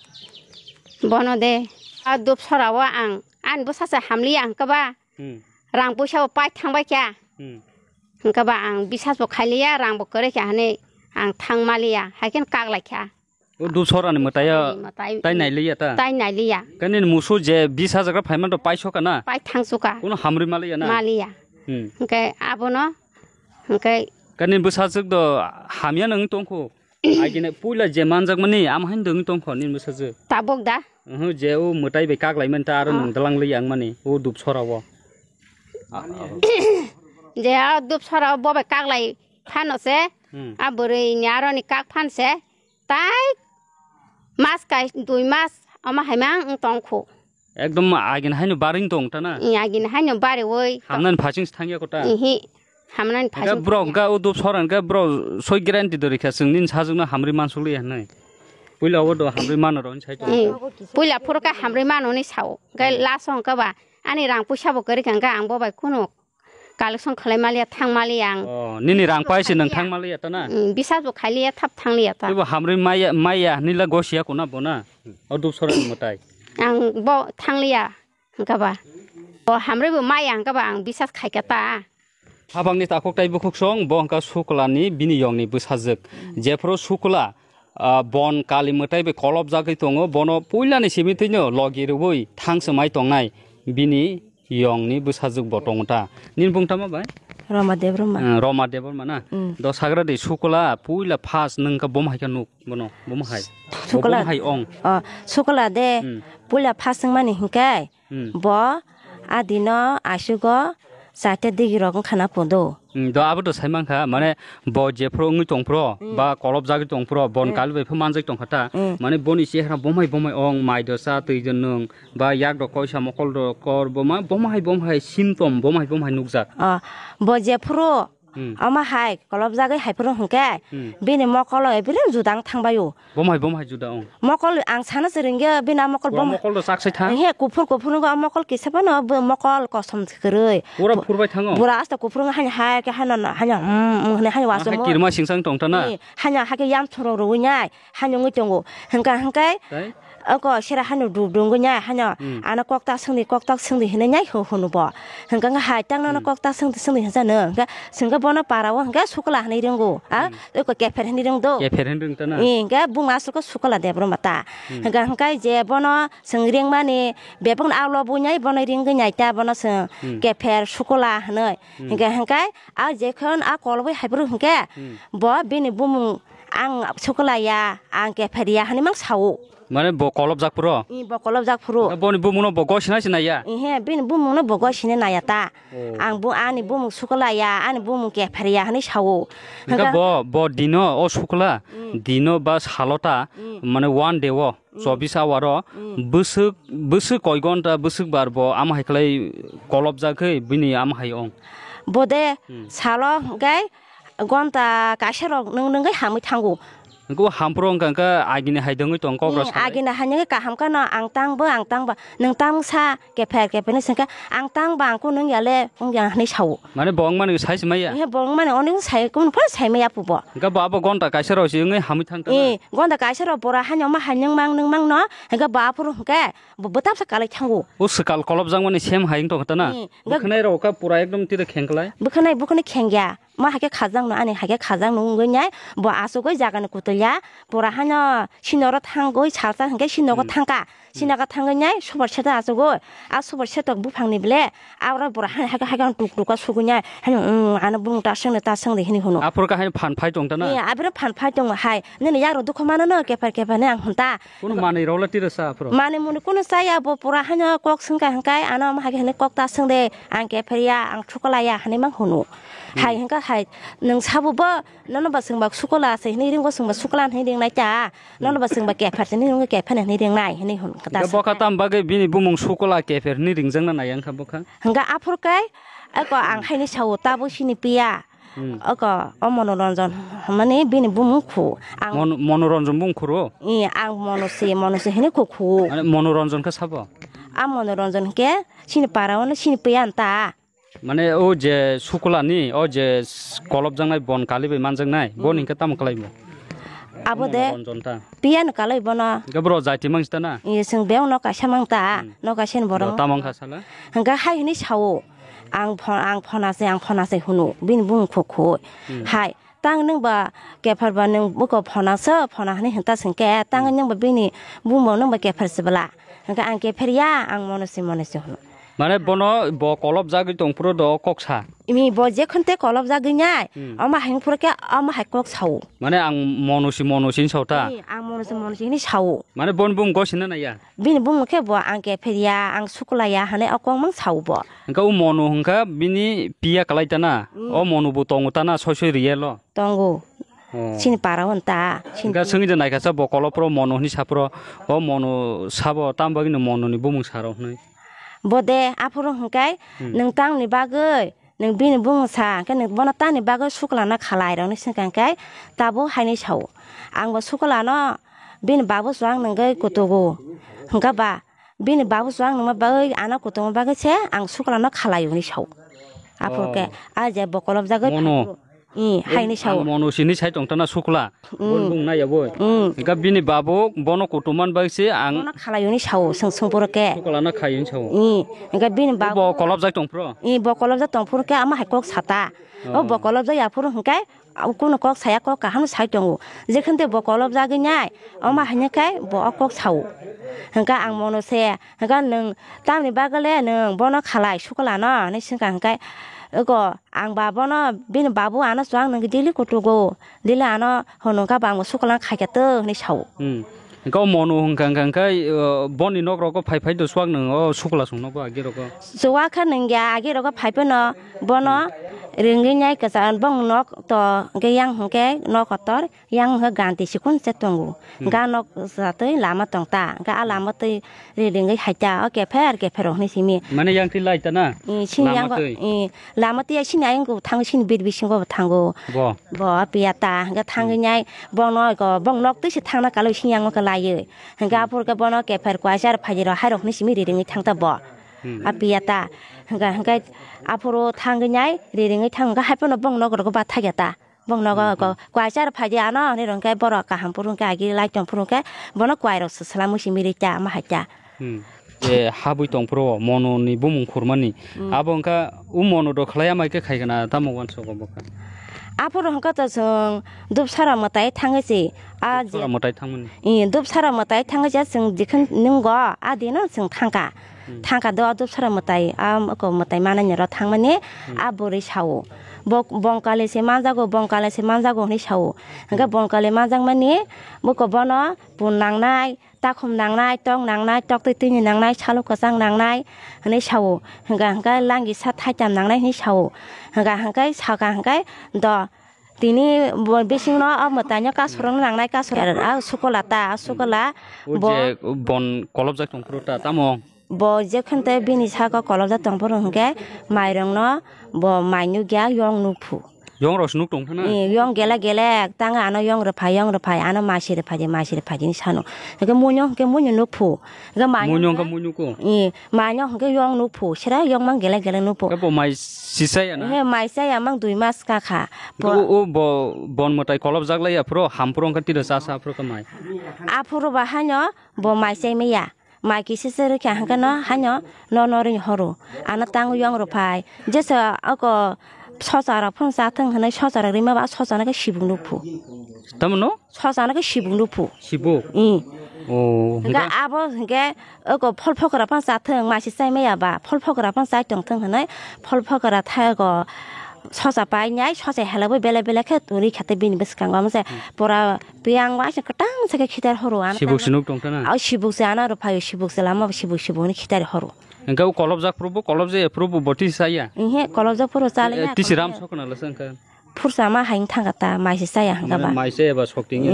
Bono de, a dupsora o ang ani bwsa se hamliya hwnkhe ba, hmm, rang puisa bo pai thangbai kha. Hmm. Hwnkhe ba ang bisas bo khailiya, rang bo kwrwi kha hwnwi ang thang maliya, hai khe kaklai kha. O dupsorani mwtai o. Mwtai, tai nailiya ta? Tai nailiya. Khe nini musu je bis hajar khe phaimani rok paisoka na? Pai thangsuka. Kuno hamri maliya na? Maliya. Hmm. Hwnkhe abono, hwnkhe. Khe nini bwsajwk do hamya nang tongkhu. Agini puila je manjakmani, amo haino dwngwi tongkho nini bwsajwk? Tabuk da? Oho, je o mwtai bai kaklaimani ta aro, ah, nwng dwlangliya wngmani, o dupsora o. Je o dupsora o bo bai kaklai phano se, hmm, a bwrwi ni aro ni kak phan se, tai mas kai dui mas omo hai ma wng tong khu. Ekdom agini haino barwi tong ta na? Ih, agini haino bari oi. Hamnani phasing se thangya kota? Ihi, hamnani phasing. Hwnkhe borok hwnkhe o dupsora hwnkhe borok soi guarantee do rikha chwng nini sajwkno hamri mansukliya hinwi. Puila o do hamri mano rw hinwi sai tong. Ih, puila phuru khe hamri mano hinwi sao. Hwnkhe last o hwnkhe ba ani rang puisa bo kwrwi kha hwnkhe ang bo bai kunu collection khlai maliya, thang maliya ang. Oh, nini rang pai se nwng thang maliya ta na? Mm, bisas bo khailiya, thap thang liya ta. Teibo hamrwi maya, maya hinwi la gosiya kuna bo na? O dupsora ni mwtai. Ang bo thang liya, hwnkhe ba. Bo hamrwi bo maya, hwnkhe ba ang bisas khai kha ta. Habangni takhuk tai bukhuk song, bo hwnkha Sukla ni bini yong ni bwsajwk. Jephuru Sukla, ah, bon kali mwtai bai kolopjagwi tongo, bono puilani simi twino logi rwui thangchwmai tongnai bini yongni bwsajwk bo tongo ta. Nini bung tamo bai? Roma Debbarma. Eh, Roma Debbarma na? Mm. Do sagra de Sukla puila first nwng kha bom hai kha nuk bono, bom hai. Bo Sukla. Bom hai ong. Oh, Sukla de, mm, puila first wngmani hinkhe, mm, bo adino asugo chaita digi rok wngkha na kundo. Hmm, do abo to sai mankha, mane bo jephuru wngwi tongphuru, hmm, ba kolopjagwi tongphuru, bon, hmm, kal bai pha manjak tongkha ta, hmm, mane boni chehra bomai bomai ong, mai do cha, twi do nwng, ba yak do koisa, mokol do kor, bo ma bomai bomai symptom, bomai bomai nukjak. Ah, bo jephuru, hmm, omo hai kolopjagwi haiphuru hwnkhe, hmm, bini mokolo ebirem juda wng thangbaio. Bom hai, bom hai juda ong. Mokol ang sana se ringya bini a mokol. Pura bom mokol do chak sai tha. He kuphur kuphur ngo mokol kisa phano bo mokol kosom kwrwi. Pura phurbai thango. Bura asta kuphur ngo hanya hai ke hanya hanya mm hanya hanya wasu mo. Kirma singsang tong tana. Hanya hai ke yam thoro rwi nai hanya ngwi tongo. Hengka hengkai. Tai? Ako sera hanu dub dungwi nai hanya, hmm, ano kokta sengdi kokta sengdi hinwi nai ho hunu bo. Hengka hai tang nano, hmm, kokta sengdi sengdi hinsa no. Hengka sengka bono para o hengka Sukla hinwi ringo. A, hmm. Eko kepher hinwi rwng do. Kepher hinwi rwng tana. Ih, hwnkhe buma aswk khe Sukla Debbarma ta. Hmm. Hwnkhe hwnkhe je bono chwng rwngmani bebakno a lobwi nai bono rwngwi nai ta bono chwng, hmm, kepher Sukla hinwi. Hmm. Hwnkhe hwnkhe a jekhon a kolobwi haiphuru hwnkhe, hmm, bo bini bumung ang Sukla ya, ang kepher ya hinwi mang sao. Mane bo kolobjak phuru? Ih, bo kolobjak phuru. Boni bumungno bo gosina sinai ya? Ihe, bini bumungno bo gosina naiya ta. Oh. Ang bo ani bumung Sukla ya, ani bumung kepher ya hinwi sao. Hwnkhe bo, bo dino o Sukla, mm, dino ba salo ta, mm, mane one day o, mm, chobbish hour o, mm, bwswk, bwswk koi gonta, bwswk bar bo ama hai khlai kolobjak khe bini ama hai ong. Bo de, mm, salo hwnkhe gonta kaisa rok nwng nwngwi hamwi thango. Hwnkhe o hamphuru wngkha hwnkhe agini hai dongwi tong kok rw. Hmm, sai. Agini hai nungwi kaham kheno ang tangbo, ang tangbo. Nwng tang sa kepher kepher ni swngkhe ang tangbo ang khe nung yale wng ya hinwi sao. Mane bo wngmani sai se maya? He bo wngmani oni sai kun phano sai maya pubo. Hwnkhe bo abo gonta kaisa rok se wngwi hamwi thang tang. Eh, gonta kaisa rok bora haino ma hai nung mang nung mang no. Hwnkhe bo aphuru hwnkhe bo bwtam sa kalai thango. O swkal kolobjakmani sem hai wng tong kha ta na? Eh, bwkhwnai rok kha pura ekdom tira khengklai. Bwkhwnai, bwkhwnai khengya. Ma hai khe khajak no, ani hai khe khajak no wngwi nai, bo asugwi jaga ni kwtwlia, pura haino sini oro thangwi salsa hwnkhe sini nogo, hmm, thangkha, China ka thangwi nai super set asugwi. A super set buphang ni ble. Abra bora hai hai hai tuk tuk ka sugwi nai. Hai ano bung ta seng ta seng de hini hunu. Aphuru ka hai phan phai tong ta na. Ni abra phan phai tong hai. Nini yaro dukho mano no kepher kepher ne ang hwn ta. Kuno manwi rok le tiro sa aphuru. Mane muni kuno saya bo pura haino kok swngkha hwnkhe ano omo hai khe hwnwi kok ta swngde ang kepher ya ang sukla ya hwnwi mang hunu. Hai hwnkha hai nwng sabo bo nono ba swngba sukla se hwnwi ringo swngba sukla hwnwi ringnai ta nono ba swngba kepher se hwnwi ringo kepher hwnwi ringnai hwnwi hwn khe ta. Bokha tam bagwi bini bumung sukla kepher hwnwi ringjakna nai wngkha bokha. Hwnkha aphuru khe eko ang haini sao tabuk sini piya. Hmm. Oko, o Monoranjan, mane bini bumung khu. Ang Mon-, Monoranjan bung khuro? I, ang Monosi, Monosi hini khu khu. Mane Monoranjan khe sabo? A Monoranjan khe sini para ono sini piya anta. Mane o je sukla ni, o je s-, kolop jangnai bon kali bai manjaknai, bon Hmm. hingke tamo kalai bo? Abo de Monoranjan ta. Piya no kalai bono. Hingke bro jaiti mang sita na? I, sing beo no kaisa mang ta, Hmm. no kaisa ni borok. Tamo wngkha sala? Hingke hai hini sao. Ang pho-, ang phona se, ang phona se hunu, bini bumung khu khu. Hmm. Hai, tang nwng ba kepher ba nwng buko phona se, phona hwnwi hwnta se hwnkhe, tang Hmm. nwng ba bini bumung nwng ba kepher se bwla. Hwnkhe ang kepher ya, ang mono se, mono se hunu. Mane bono bo kolop jagwi tong phuru do kok sa? Imi bo jekhon te kolop jagwi nai, Hmm. omo hai phuru khe omo hai kok sao. Mane ang mono se, mono se hini sao ta? Imi ang mono se, mono se hini sao. Mane bon bumung gosina naiya? Bini bumung khe bo ang kepher ya, ang sukla ya hwnwi o kok mang sao bo. Hwnkhe o mono hwnkha bini piya kalai tana? Mm. O mono bo tongo tana soi soi riyalo? Tongo. Oh. Chini para hwn ta, chini Hwnkhe swngwi de naikha sa bo kolopro mono hwnwi saphro, o mono sabo tam bagwino mononi bumung saro hwnwi? Bo de aphuru hwnkhe Hmm. nwng tamni bagwi Nwng bini bumung sa, hwnkhe nwng bono tamni bagwi suklano khalai rokni swngkha hwnkhe tabuk haini sao. Ang bo suklano bini babu chwng nwngwi kutugo. Hwnkhe ba bini babu chwng nwngma bagwi ano kutungma bagwi se ang suklano khalai hwnwi sao. Aphuru khe Oh. a je bo kolobjagwi Mono. phaibo. I, haini sao. Ang mono sini sai tongtana sukla. Mm. Boni bung nai ya boi. Mm. Hingke bini babu bono kutum man bai se ang Bono khalai hwnwi sao, swng swng poro khe. Sukla na khai hwnwi sao. I, hingke bini babu Bo kolobjak tong phro? I, bo kolobjak tong phuru khe ama hai kok sata. O Oh. bo kolobjak ya phuru hingke, o kuno kok saya kok kaham sai tongo. Jekhon te bo kolobjagwi nai, ama hai khe bo o kok sao. Hingke ang mono se, hingke nwng tamni bagwi le nwng bono khalai sukla no, hinwi swngkha hingke, ego ang ba bono bini babu ano chwng nwng daily kutugo. Dile ano hwnwi kha bangma sukla khaikhe tw hwnwi sao. Hmm. Hwnkhe o mono hwnkha, hwnkha, hwnkhe, uh, boni nok rogo phai phai do swk nwng o sukla song nogo agi rogo. Chuwa khe nwng ya agi rogo phai phano bono ringwi nai kwchang bong nok to hwnkhe yang hwnkhe nok kotor yang hwnkhe ganti sikun se tongo. Hmm. Ga nok satwi lama tong ta, ga a lama twi ri ringwi hai ta, o kepher kepher rok hwnwi simi. Mane yang twi lai ta na? I, sini Lama yang twi? I, Lama twi sini ayang ko thango, sini bir bisingo bo thango. Bo. Bo apiya ta, hingke thangwi Hmm. nai, bono ko, bong nok twi se thangna kalo sini yango ke layo. Hingke Hmm. aphuru ke bono kepher kwaisa rok phaidi rok hai rok hwnwi simi ri ringwi thang ta bo. Hmm. Apiya ta, hingke, hingke aphuru thangwi nai, ri ringwi thang, hingke hai phano bong nok rok ba thakya ta. Bong nogo Hmm, ko hmm. kwaisa rok phaidi ano hwnwi rw khe borok kaham phuru khe agi lai tong phuru khe bono kwai rok swswlamwi simi ri ta ma hai ta. Hmm. Je habwi tong phuru o mono ni bumung khurmani. Hmm. Abo wngkha o mono do khlai amai khe khai gana tamo uansuk o bwkha. Aphuru hwnkha to chwng dupsara mwtai thangwi se. A je Dupsara mwtai thangmani. I, dupsara mwtai thangwi se chwng jikhin nungo a dino chwng thangkha. Hmm. Thangkha do dupsara mwtai, a, oko mwtai manani ro thangmani, Hmm. a bwrwi sao. Bo, bongkali se manjago, bongkali se manjago hwnwi sao. Hwnkhe Hmm. bongkali manjakmani, bwkha bono pun nangnai, takhum nangnai, tok nangnai, tok twi twini nangnai, salo kwchang nangnai hwnwi sao. Hwnkha hwnkhe langi sa thaitam nangnai hwnwi sao. Hwnkha hwnkhe saka hwnkhe do Tini bo bisingno o mwtaino kasorokno nangnai kasor a sukola ta, a sukola O bo je bon kolobjak tong phuru ta, tamo? Bo jekhon tei bini saka kolobjak tong phuru hwnkhe mairokno bo mai nukya yong nukphu. Yong rok se nuk tong phana? Eh, yong gele gele tang ano yong rwphai, yong rwphai, ano masi rwphai di, masi rwphai di sano. Hwnkhe muino, hwnkhe muino nukphu. Hwnkhe mai Muino hwnkhe hwnkhe muino ko? Eh, maino hwnkhe yong nukphu, sera yong mang gele gele nukphu. Hwnkhe bo mai sisaya na? He, mai chaya mang dui mas kakha. Hwnkhe o, o bo bon mwtai kolobjak laiya phuru, ham phuru hwnkhe tino chasa phuru khe mai. Aphuru ba haino bo mai chai maya. Mai kisa se rwkha hwnkhe no haino no no ring horo. Ano tang yong rwphai. Jesa ako socha rok phano chathwng hwnwi socha rok rima ba socha no khe sibuk nukphu. Tamo no? Socha no khe sibuk nukphu. Sibuk? Ih. Oh, hingke hingke? Abo hingke oko phol phokra phano chathwng, maisi chai maya ba, phol phokra phano chai tongthwng hinui, phol phokra thago sosa painai, sosa helabwi belai belai khe twi kha tei bini bwskango amo se pura piyang waisa kwtang se khe khitar horo ano. Sibuk tamo. Sinuk tongthana? Au sibuk se ano aro phaio, sibuk se lama sibuk sibuk ni khitar horo. Hingke o kolobjak phuru bo, kolobjak phuru bo boti saya? Ihe, kolobjak phuru chale ya, tisi ram kolobjak. Sokna lasa hingke? Phursa ma hai wng thangkha ta, mai se chaya hwnkha ba. Mai se eba sokting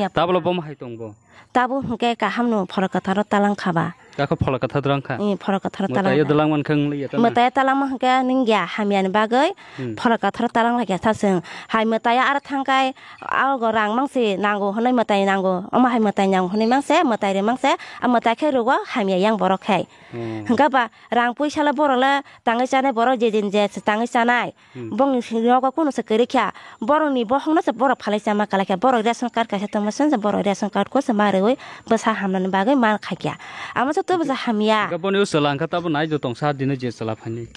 ya. Tablo bo ma hai tong bo? Tabuk hwnkhe kaham no phorok kwtharo talang kha ba. Kakho phorok kwthar drang kha? Phorok kwtharo talang kha. Mwtai talang man kha wng liya ta na? Mwtai talang ma hwnkhe nung ya hamya ni bagwi phorok kwtharo talang lai kha sa chwng. Hai mwtai aro thang kai, ago rang mang se nango hwnwi mwtai nango. Omo hai mwtai nango hwnwi mang se, mwtai re mang se, a mwtai khe rwgo hamya yang borok khai. Hwnkha ba rang puisa le borok le tangwi chanai, borok je din je se tangwi chanai. Bongni nogo kunu se kwrwi kha, borokni bohokno se borok phalai chama kwlai kha, borok ration card kaisa tongma se borok ration card ko se ma rwui bwsa hamnani bagwi ma khaikha. Amo se to bwsa hamya. Hwnkhe boni o chwla hwnkhe tabuk nai do tong sa dino je chwla phainai.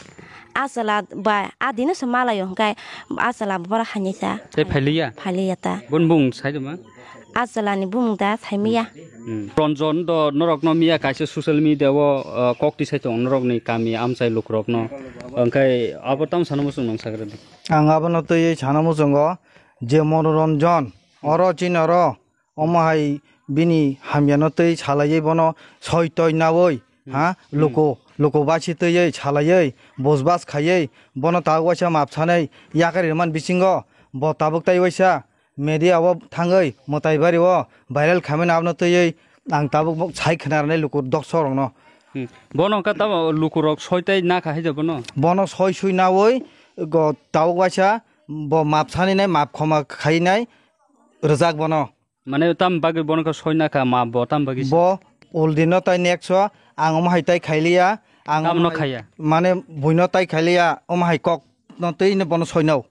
A chwla ba a dino se malaio hwnkhe a chwla borok hainai sa. Tei phailiya? Phailiya ta. Boni bung sai tongma? A chwlani bumung da saimaya. Ronjon do norokno miya kaisa social media o, uh, kok tisai tongo norokni kami amchai lukurokno. Hwnkhe abo tamo sana muchung nang sagra di. Ang abono twiwi sana muchungo je Monoronjon oro chini oro omo hai bini hamyano twi salaiwi bono soi toi naui ha luku luku basi twiwi salaiwi bujbas khaiwi bono tabuk waisa map sanai yakarwi rwmani bisingo bo tabuk tai waisa media o thangwi mwtai bari o viral khaimani abono twiwi ang tabuk bo sai khna rwnai luku dokso rokno. Hmm. Bono hwnkhe tamo lukurok soi tai nakha hai da bono? Bono soi sui naui go tabuk waisa bo map saninai map khoma khainai rwjak bono. Mane tam bagwi bono khe soi nakha map bo tam bagwi se? Bo uldino tai next o ang omo hai tai khailiya ang. Tamno omo hai khaiya? Mane buino tai khailiya omo hai kok no twi bono soi nao.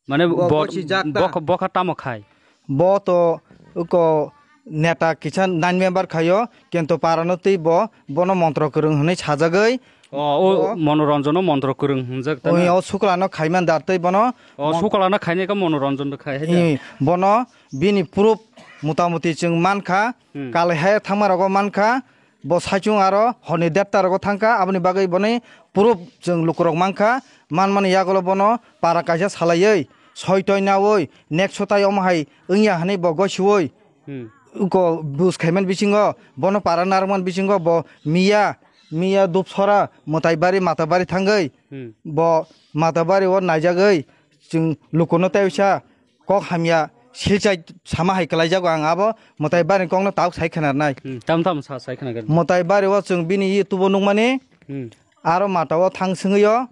Mane bo, bo, bo kha tamo khai? Bo to uko neta kisa nine member khaio, kintu parano twi bo, bono montro kwrwng hwnwi sajagwi. O, o Monoronjono montro kwrwng hwnjak ta na? O suklano khaiman dar twi bono. O suklano khainai khe Monoronjon khai hai da? Bono bini proof mota moti chwng mankha, hmm, kalai hai thangma rogo mankha. Bo saichung aro horni derta rogo thangkha, aboni bagwi boni proof chwng lukurok mankha, manmani yagulo bono para kaisa salaiwi soi toi naui next sotai omo hai wngya hwnwi bo gosiui. Hmm. Uko bus khaiman bisingo bono para narwkman bisingo bo miya, miya dupsora mwtai bari mata bari thangwi, hmm, bo mata bari o naijagwi chwng lukuno tei uisa kok hamya silchai sama hai kwlaijago ang abo mwtai bari kokno tabuk sai khna rwnai. Hmm, tam tam sa sai khna khe. Mwtai bari o chwng bini YouTube o nukmani, hmm, aro mata o thang swngwi o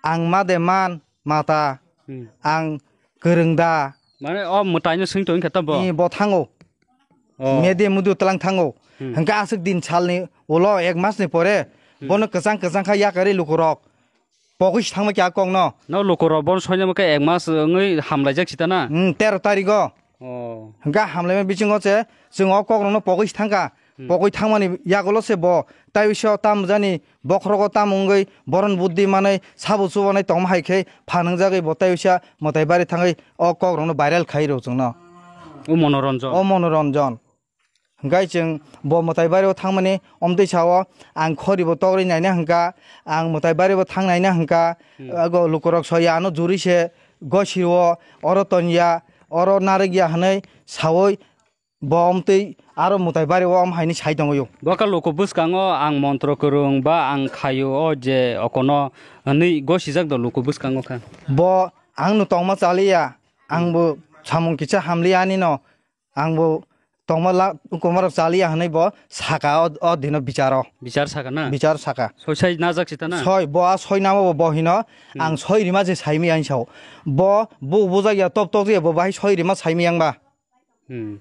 ang ma de man mata, hmm, ang kwrwng da. Mane o mwtai no swng tong khe ta bo? Ni bo thango. Oh. Mede mudu tlang thango. Hmm. Hwnkhe aswk din salni ulo ek mas ni pore, hmm, bono kwchang kwchang kha yakarwi lukurok. Pogwi si thangma khe a kokno. No lukurok bono soinama khe ek mas wngwi hamlaijak sita na? Hmm, tero tarigo. Oh. Hwnkhe hamlaima bisingo se chwng o kokrokno pogwi si thangkha. Hmm. Pogwi thangmani yagulo se bo tai uisa tam jani bokhorogo tam wngwi boron buddhi manwi sabo chubanai tongma hai khe phanwngjagwi bo tai uisa mwtai bari thangwi o kokrokno viral khai rw chwngno. O Monoronjon. O Monoronjon. Hwnkhe chwng bo mwtai bari o thangmani omtwi sao, ang khori bo togri naina hwnkha, ang mwtai bari bo thang naina hwnkha, hmm, ago lukurok soya ano juri se gosiro oro tonya, oro narwkya hwnwi saui bo omtwi aro mwtai bari o om haini sai tongwi o. Bo kha luku bwskango ang montro kwrwng ba ang khaio o je okono hwnwi gosijak do luku bwskango kha. Bo ang no tongma chaliya, ang bo samung kisa hamliya ani no. Ang bo tongma la, komarok chaliya hwnwi bo saka o, o dino bicharo. Bichar saka na? Bichar saka. Soi sai najak sita na? Soi, bo a soi namo bo, bo hino, hmm, ang soi rima je saimi ang sao. Bo, bo bujak ya top top ya bo bahai soi rima saimi ang ba. Hmm.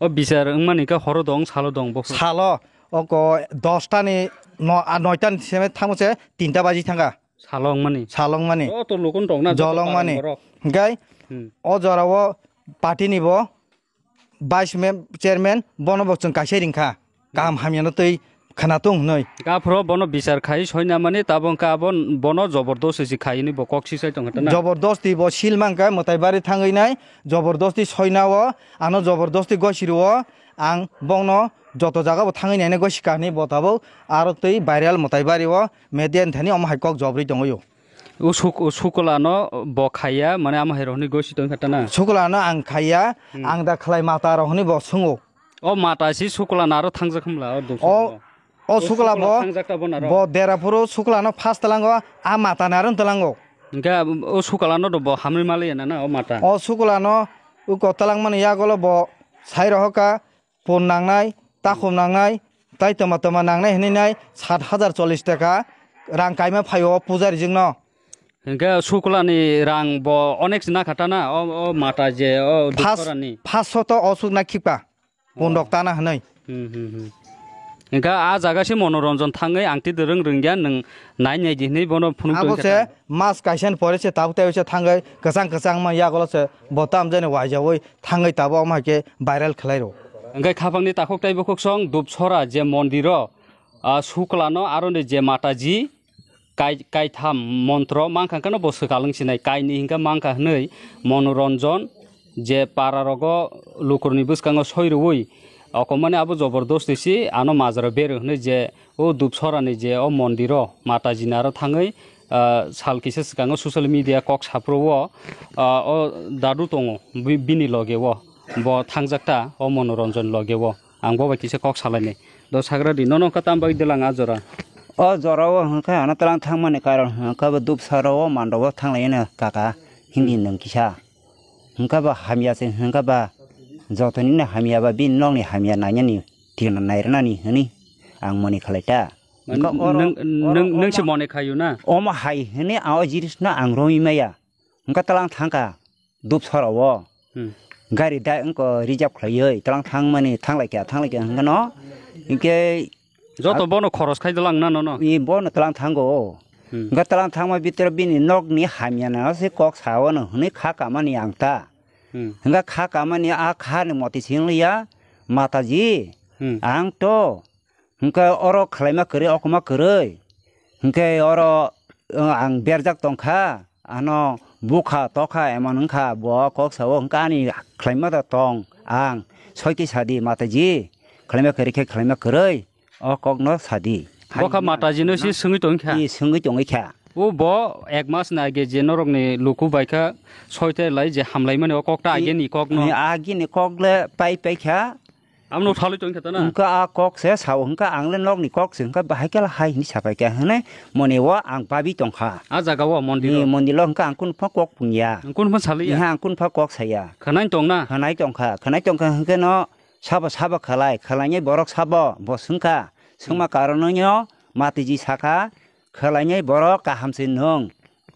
O bichar wngmani khe horo dong, salo dong bo. Salo, oko dosta ni no, a noita ni seme thango se tinta baji thanga. Salo wngmani? Salo wngmani. O to lukun tong na, jolo wngmani. Borok. Hingkai, hmm, o jora o party ni bo, vice mem-, chairman, bono bo chwng kaisa ringkha. Kaham hamyano twi khwnatung hwnwi. Gaphro bono bichar khai soina mani tabok khe abo bono jobordosti se khai hwnwi bo kok sisai tongkha tana. Jobordosti bo sil mankha mwtai bari thangwi nai, jobordosti soina o ano jobordosti gosi rwo, ang bongno joto jaga bo thangwi naina gosi kha hwnwi bo tabok aro twi viral mwtai bari o media ni thani omo hai kok job rwi tongwi o. O suk-, o sukla no bo khaiya, mane ama hai rok ni gosi tong kha tana. Sukla no ang khaiya, Hmm. ang da khlai mata rok ni bo sungo. O mata si sukla na aro thangjak khumla, o dukha O, mo. o O sukla sukla bo, thangjak ta bo na ro. bo dera phuru sukla no fast talango, a mata na aro talango. Hingke o sukla no do bo hamri mali na na o mata. O sukla no uko talang mani yagolo bo sai rohoka, pun nangnai, takhum nangnai, tai toma toma nangnai hinui nai sat hajar chollish taka rang kaima phaio pujarijwkno. Hingke sukulani rang bo onek se nakha tana, o, o mata je, o Phas-, dukhorani. Phas soto osuk nakhikpa, pun rok tana hinui. Hmm, hmm, hmm. Hingke a jaga se monoronjon thangwi ang twi rwng rwngya, nwng nai nai di hinui bono phunuk Abo tongwi se kha ta. Mas kaisa ni pore se tabuk tei se thangwi kwchang kwchang ma yagolo se bo tamjani waijaui thangwi tabuk omo hai khe viral khlai rw. Hingke khapangni takhuk tei bukhuk song Dupsora je mondiro, ah, suklano aroni je mataji kai-, kaitham montro mankha hwnkhe no bo swkal wng sinai, kaini hwnkhe mankha hwnwi Monoranjan je para rogo lukurni bwskango soi rwui okomani abo jobordosti si ano majra beru hwnwi je o Dupsorani je o mondiro Mataji naro thangwi, ah, sal kisa swkango social media kok saphuru o, ah, o dadu tongo bi-, bini loge o, bo thangjak ta o Monoranjan loge o. Ang bo bai kisa kok salainai. Do sagra di, nono kha tam bai delang a jora. O jora o hwnkhe ano tlang thangmani karon hwnkhe bo Dupsora o mandao thanglaino kaka hindi nwng kisa. Hwnkhe bo hamya se hwnkhe ba jotoni no hamya ba bini nokni hamya nainani tigna nairwnani hwnwi ang moni khalai ta. Hwnkhe oro, Nwng, oro nwng, nwng se omo, moni khayu na? Omo hai hwnwi ang o jinisno ang romwi maya. Hwnkhe tlang thangkha Dupsora o. Hmm. Gari da wngkha reserve khlaiwi tlang thangmani thanglai kha, thanglai kha hwnkhe no. Hwnkhe Joto bono khoros khai dwlang na nono? I bono tlang thango. Hmm. Hwnkhe tlang thangma bitoro bini nokni hamya no se kok sao no hwnwi kha kamani ang ta. Hmm. Hwnkhe kha kamani a kha ni moti sing liya, Mataji, Hmm. ang to hwnkhe oro khlaima kwrwi, okma kwrwi. Hwnkhe oro, uh, ang berjak tongkha, ano bukha tokha emon wngkha, bo kok sao hwnkhe ani khlaima da tong ang, soiti sadi Mataji, khlaima kwrwi khe khlaima kwrwi, o kokno sadi. Bokha Mataji no si swngwi tongkha? I swngwi tongwi kha. O bo ek mas ni age je norok ni luku bai kha, soite lai je hamlaimani o kok ta I, age ni kok no? I age ni kok le pai pai kha. Amno thalwi tong khe tana? Hwnkhe a kok se sao, hwnkhe ang le nokni kok se, hwnkhe bahai khe hai hinwi sapai khe hwnwi moni o ang babi tongkha. A jaga o mondir o? Ni mondir o hwnkhe ang kunu pha kok pungya. Ang kunu pha saliya? Iha ang kunu pha kok saya. Khwnai tong na? Khwnai tongkha, khwnai tongkha hwnkhe no sabo sabo khalai, khwlainai borok sabo, bo swngkha. Swngma Hmm. karon no Mataji sakha, khwlainai borok kaham se nwng,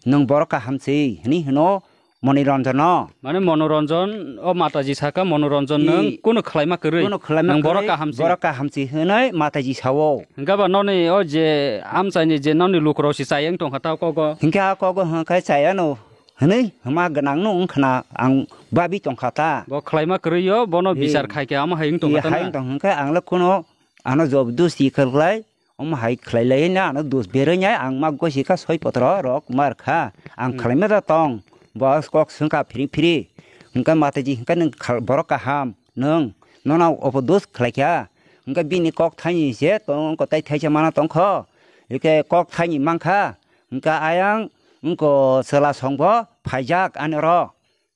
nwng borok kaham se hwnwi hwno. Moniranjan no. Mane Monoranjan, o Mataji saka Monoranjan I, nwng kunu khlaima kwrwi. Kunu khlaima Nwng borok kwrwi, kaham si. Borok kaham si hwnwi Mataji sao. Hwnkhe ba noni o je amchaini je noni lukurok si chayeng tongkha ta kogo. Hwnkhe a kogo hwnkhe chayano hwnwi hwma gwnang no wngkhna ang babi tongkha ta. Bo khlaima kwrwi o, bono I, bichar khai khe amo hai wng tongkha I ta hai na? Wng tong hwnkhe ang le kunu ano job dusti khlai. Omo hai khlai lai na ano dos beroi nai ang ma gosi kha soi potro rok mar kha ang Hmm. khlai ma da tong bo kok swng kha phiri phiri hwnkhe Mataji hwnkhe nwng khal-, borok kaham nwng nono obo dos khlai kha hwnkhe bini kok thaini se tong ko tai thaisa mana tong kho hwnkhe kok thaini man kha hwnkhe ayang wngko chwla song bo phaijak ani oro.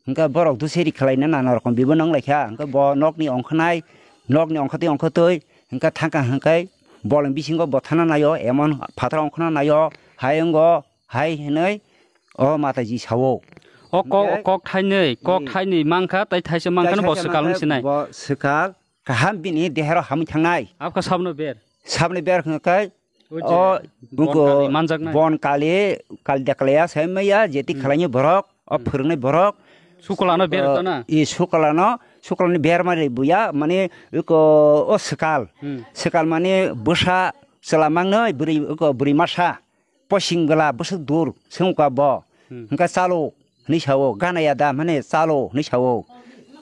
Hwnkhe borok duseri khlaina nana rokom bibo nang lai kha, hwnkhe bo nokni ongkha nai, nokni ongkha twi ongkha twi, hwnkhe thang kha hwnkhe bolong bisingo bo thana nai o, emon phataro ongkhorna nai o, hai wngo, hai hwnwi o Mataji sao. O kok, Hwnkhe kok thainwi, kok Hmm. thainwi mankha, tei thaisa mankha no bo swkal wng sinai. Bo swkal kaham bini dehero hamwi thangnai. Abkha sabno ber? Sabni ber hwnkhe O je o bon buko kali manjaknai. Bon kali, kali deklaya sai maya, jeti Hmm. khlainai borok, o Hmm. phwrwngnai borok. Sukolano ber O, to na? I sukolano, sukolani ber mari buya, mane uko o swkal. Hmm. Swkal mane bwsa chwla mangnai, bwrwi, uko bwrwi masa. Posing bwla bwswk dur, swngkha bo. Hmm. Hwnkhe chalo. Hwnwi sao, gana ya da, mane chalo hwnwi sao.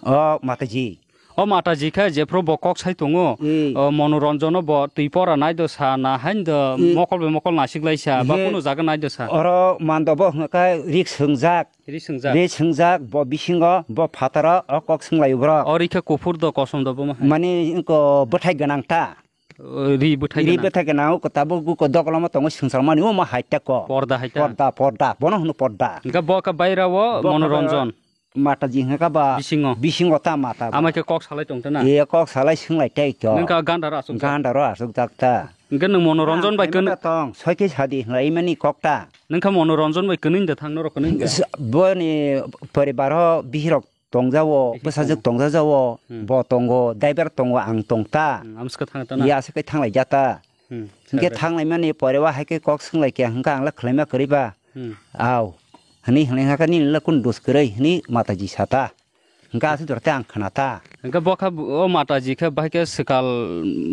O Mataji. O Mataji khe jephru bo kok sai tongo, Ee. o Monoranjan no bo twi pora nai do sa, na hain do Ee. mokol bai mokol nasik lai sa, ba Ee. kunu jaga nai do sa. Oro mando bo hwnka rik swngjak. Ri swngjak. Ri swngjak, bo bisingo, bo phataro, o kok swnglaio borok. O ri khe kuphur do, kosom do bo ma hai? Mani ko bwthai gwnang ta. O ri bwthai Ri gwnang. bwthai gwnang, o ko tabuk ko dokoloma tongo swngcharmani, o ma hai ta ko. Porda hai ta. Porda, porda, bono hwno porda. Hwnkhe bo khe baira o Bo khe Monoranjan. Mataji hwnkha ba Bisingo. bisingo ta mata ba. Ama khe kok salai tong ta na? Ye kok salai swng lai tai to. Nung kha ganda ro aswk jak? Ganda ro aswk jak ta. Hwnkhe nung Monoranjan bai Ang kwn-, khaima tong, soi khe sadi hwnlai mani kok ta. Nung kha Monoranjan bai kwnwi da thang norok kwnwi da? S-, boni poribar o bihirok tong jao, Bihir bwsajwk tongo. tong jao, Hmm. bo tongo, driver tongo, ang tong ta. Hmm, amswk thang ta na? Ye aswk khe thang lai ja ta. Hmm, Hwnkhe sabe. thang lai mani pore o hai khe kok swng lai khe hwnkha ang le khwlai ma kwrwi ba. Hmm. Au. Hwnwi hwnwi hwnkha nini le kunu dos kwrwi hwnwi Mataji sa ta. Hwnkhe aswk jora tei ang khna ta. Hwnkhe bo kha o Mataji khe bahai khe swkal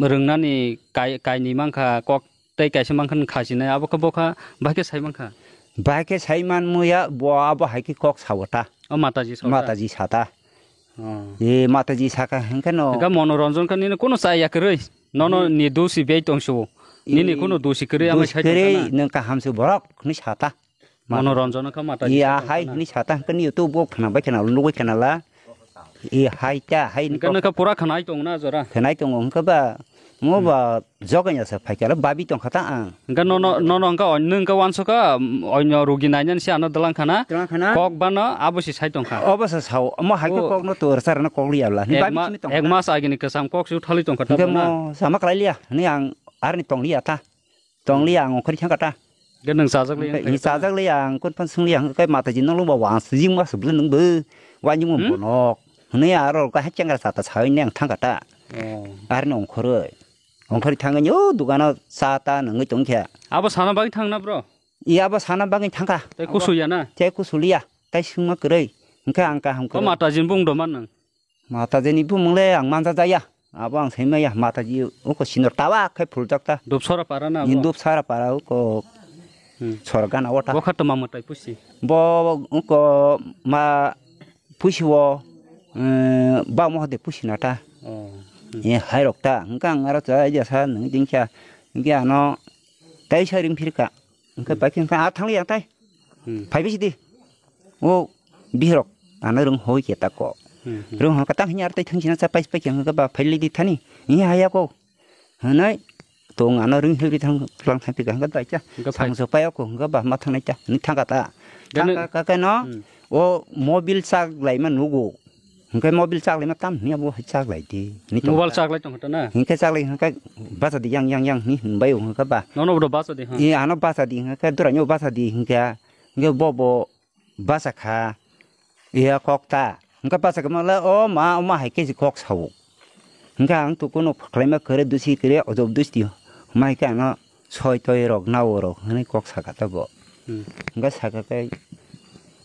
rwngnani kai-, kainwi mankha, kok tei kaisa mankha khachinai, abo khe bo kha bahai khe sai mankha. Bahai khe sai man muya bo abo hai khe kok sao ta. O Mataji sao ta? Mataji sa ta. Oh. E Mataji saka hwnkhe no. Hwnkhe Monoranjan khe nini kunu cha ya kwrwi. Nono Hmm. ni dosi bei tong su. Nini E kunu dosi kwrwi ama Dosi sai tong kwrwi ta na? nwng kaham se borok hwnwi sa ta. Monoranjan kha Mataji Iya sa tong hai ta na? hwnwi sa ta, hwnkhe ni YouTube o khna bai khna, nugwi khna la. I hai ta, hai Hwnkhe nokha pura khwnai tong na jora? Khwnai tongo, hwnkhe ba, mo Hmm. ba joganya sa phai kala, babi tong kha ta ang. Hwnkhe nono, nono hwnkhe on-, nwng khe uansukha, um, onyo rugi nainani se ano dwlang khana, Dwlang khana? kok bano abo se sai tong kha. Obo se sao, mo hai khe O kok no tor sar no kok liya bla, ni Ek babi ma-, simi tong ek kha. mas agini kwcham kok se uthalwi tong kha ta Hwnkhe bana? mo sama klai liya, ni ang arni tong liya ta. Tong liya ang ongkhorwi thang kha ta. Hwnkhe nwng chajak liya Hwnkhe wng i thang kha ta? chajak liya ang kun phan swng liya hwnkhe Mataji noklo ba wang sijing ma subli nwng bo. Wani mo Hmm? bonok. Hwnwi aro ka hai chengra sa ta sawi neng thang kha ta. Oh. Arni ongkhorwi. Ongkhorwi thangwi o dukano cha ta nungwi tong kha. Abo sana bagwi thang na bro? I abo sana bagwi thang kha. Tei kusu ya na? Tei kusu liya. Tei swngma kwrwi. Hwnkhe ang kaham O kwrwi. Mataji ni bung do man nwng? Mataji ni bumung le ang manja jaya. Abo ang sai maya. Mataji uko sinor tawa khai phuljak ta. Dupsora para na Ni abo? Dupsara para uko Hmm. sor gana ota. Bo kha tma mwtai pusi? Bo uko ma pusi o, eh, ba mohode pusi na ta. Oh. Hmm. E hai rok ta. Hwnkhe ang aro cha ya sa nung ding kha. Hwnkhe ano tai sa ring phir kha. Hwnkhe Hmm. pai khe hwnkhe a thang liya tai. Hmm. Phai bisi di. O bihirok ano rung hoi khe ta ko. Hmm, hmm. Rung hoi khe ta hini ar tai thang sina cha pai pai khe hwnkhe ba phai li di thani. Ni haya ko. Hwnwi tong ano rung hoi ri thang lang thang pi ka hwnkhe ta cha. Hwnkhe phai. Sang so pai ko hwnkhe ba ma thang nai cha. Ni thang ka ta. Gana Thang ka ka no. Hmm. O mobil chak lai ma nugo. Hwnkhe mobil chak lai ma tam hini abo hai chak lai di. Ni tong Mobile ta. chak lai tong kha ta na? Hwnkhe chak lai hwnkhe bacha di yang yang yang ni hwnbai hwnkhe ba. Nono bodo bacha di ha? I ano bacha di hwnkhe dura nyo bacha di hwnkhe. Hwnkhe bo bo bacha kha. Iya kok ta. Hwnkhe bacha khe mala o ma o ma hai khe si kok sao. Hwnkhe ang tu kuno khlai ma khere dusi khere ojob dusti. Mai khe ano soi toi rok nao rok hwnwi kok saka ta bo. Hmm. Hwnkhe saka khe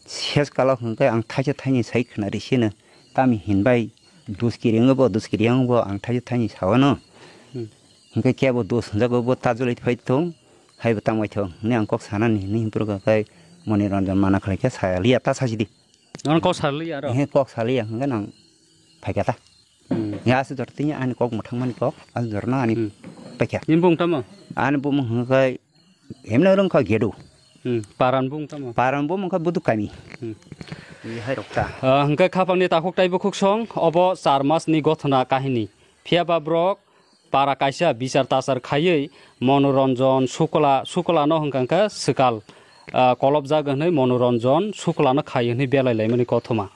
ses kalo hwnkhe ang thaisa thaini sai khna ri sino. Tami hinbai dus kiri wngwi bo, dus kiri wngwi bo ang thaisa thaini sawano. Hmm. Hwnkhe kebo dus hwnjago bo tajulai phai thung, haibo tangbai thung hwnwi ang kok sanani hwnwi himphuru khe Moniranjan mana khlai khe saya liya ta sasi di. Nono kok sar liya aro? He kok saliya hwnkhe nang phaikha ta. Hmm. He aswk jora tini ani kok mwthangmani kok, aswk jora no ani Hmm. paikha. Nini bung tamo? Ani bumung hwnkhe hemno rwngkha gedu. Hmm. Paran bung tamo? Paran bumung kha buduk kami. Hmm. Ni hai rok ta. Ah, hwnkhe khapangni takhuk taibo khuksong, obo char masni gothona kahini. Phiya ba borok para kaisa bichar tachar khaiwi Monoranjan Sukla, Suklano hwnkha khe swkal, ah, kolopjak hwnwi Monoranjan Suklano khai hwnwi belai laimani kothoma.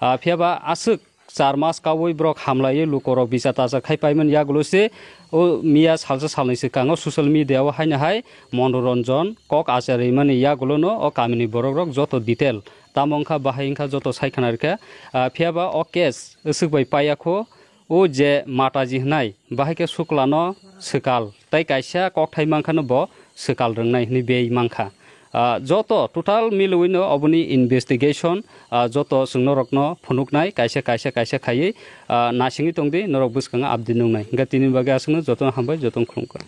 Ah, phiya ba aswk char mas kaui borok hamlaiwi lukorok bichar tachar khai paimani yagulo se o miya salsa salnwi swkango social media o haino hai Monoranjan kok achar rimani yagulono o kamini borokrok joto detail tamo wngkha bahai wngkha joto sai khna rikha. Ah, phiya ba o case aswk bai paiya kho. O je Mataji hwnai, bahai khe Suklano swkal, tei kaisa kokthai mankha no bo swkal rwngnai hwnwi bei mankha. Ah, joto total milwino oboni investigation, ah, joto chwng norokno phunuknai, kaisa, kaisa, kaisa khaiwi, ah, nasingwi tongdi, norok bwskango update nuknai. Hwnkhe tini bagwi aswkno jotono hambai, jotono khulumkha.